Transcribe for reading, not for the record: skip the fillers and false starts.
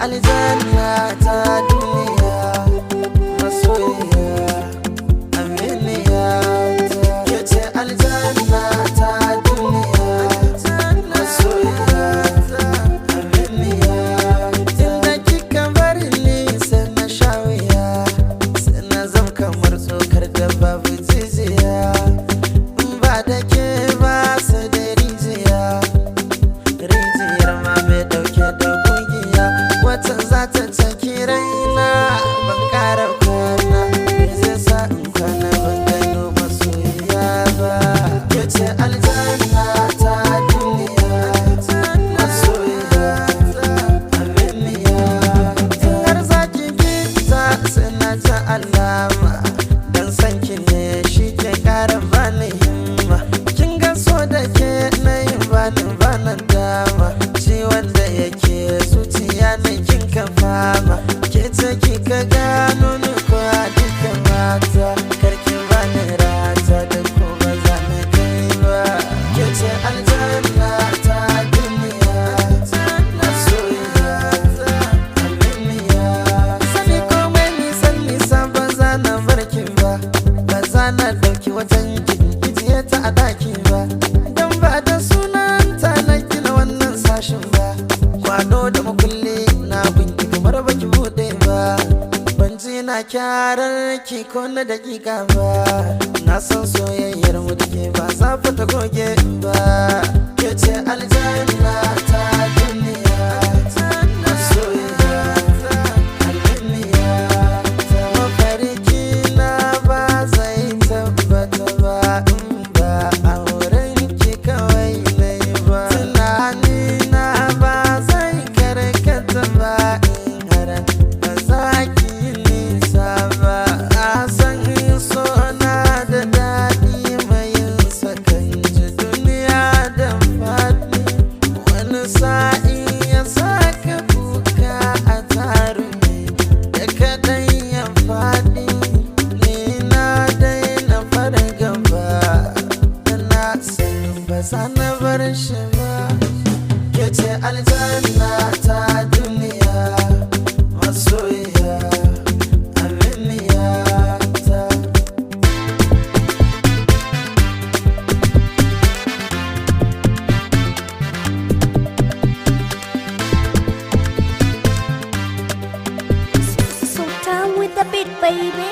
Aljanna ta duniya, masoyiya, aminiya ta. Ke ce aljanna ta duniya, masoyiya, aminiya. Tunda kika bar ni sai na sha wuya, sai na zam kamar tsokar da babu jijiya. In ba da ke ba sai da rijiya, rijiyar ma mai dauke da kugiya. Wata za ta caki raina ban kara kwana. Me zai sa in kwana ban gano masoyiya ba? Ke ce aljanna ta duniya, masoyiya, aminiya. Har za ki gita sai na ji alama, dan san ki ne shi ke kara bani himma. Kin ga so da ke na yi bani bana dama. Ciwon da yake zuciya ne kin ka fama. Ke ce kika gano ni ko a duka mata. Karki bani rata da ko ba za na kai ba. Ke ce aljanna ta duniya, masoyiya, aminiya. Sani komai nisan nisan ba za na barki ba. Ba za na ɗauki wajen ki ijiye ta a ɗaki ba. Dan ba da sunanta na gina wannan sashin ba. Kwado da makulli na binki kamar baki buɗe ba. Ban ji na kyarar ki ko na dakika ba. Na san soyayyar mu da ke ba za fa ta goge ba. Ke ce aljanna ta duniya, masoyiya, aminiya. Mafarki na ba zai tabbata ba in ba auren ki kawai na yi ba. Tunani na ba zai karkata ba in har ba za ki yi nisa ba. Na san so na da daɗi, mai yin sakan ji duniya da faɗi. Wani sa'in ya saka kuka a tarumi da kaɗan ya faɗi. Ni na daina fargaba, na san ba za na bar shi ba. Ke ce aljanna ta duniya, masoyiya, aminiya ta. Sultan with the beat, baby.